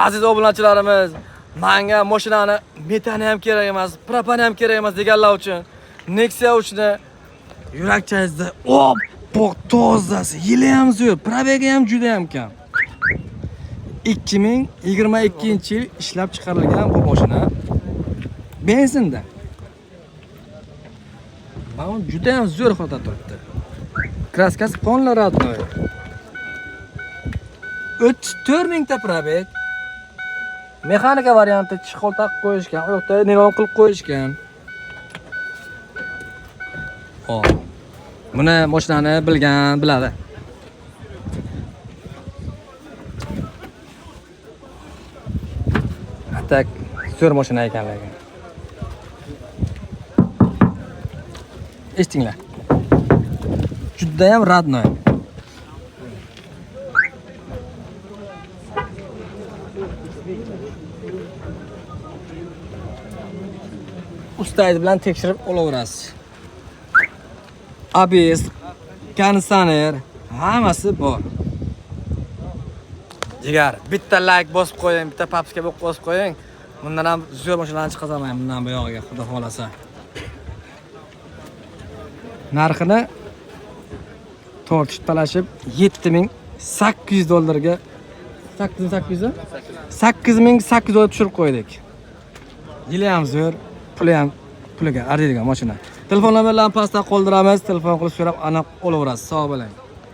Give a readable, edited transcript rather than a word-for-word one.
Aziz obunachilarimiz, menga mashinani metani ham kerak emas, propani ham kerak emas deganlar uchun Nexia 3 ni yurakchangizda oppoq tozasi, yili ham zo'r, probegi ham juda ham kam. 2022-yil ishlab chiqarilgan bu mashina benzinda. Mana juda ham zo'r holatda turibdi. Краска si полный родной. 34 mingta пробег. Mexanika varianti чехол taqib qo'yishgan, u yoqda nilon qilib qo'yishgan. Xo'p. Buni mashinani bilgan biladi. Так, zo'r mashina ekan lekin. Eshitinglar. Juda ham родной. Ustaydi bilan tekshirib olaverasiz. ABS, konditsioner, hammasi bor. Jigar, bitta like bosib qo'ying, bitta подписка bosib qo'ying. Bundan ham zo'r mashinalarni chiqazaman bundan bu yog'iga, xudo xolasa. Narxini tortishib talashib 7800 dollarga 8800 8800 dollar tushirib qo'ydik. Yili ham zo'r, puli ham puliga arziydigan mashina. Telefon nomerlarini pastda qoldiramiz, telefon qilib so'rab aniq olaverasiz. Sog' bo'ling.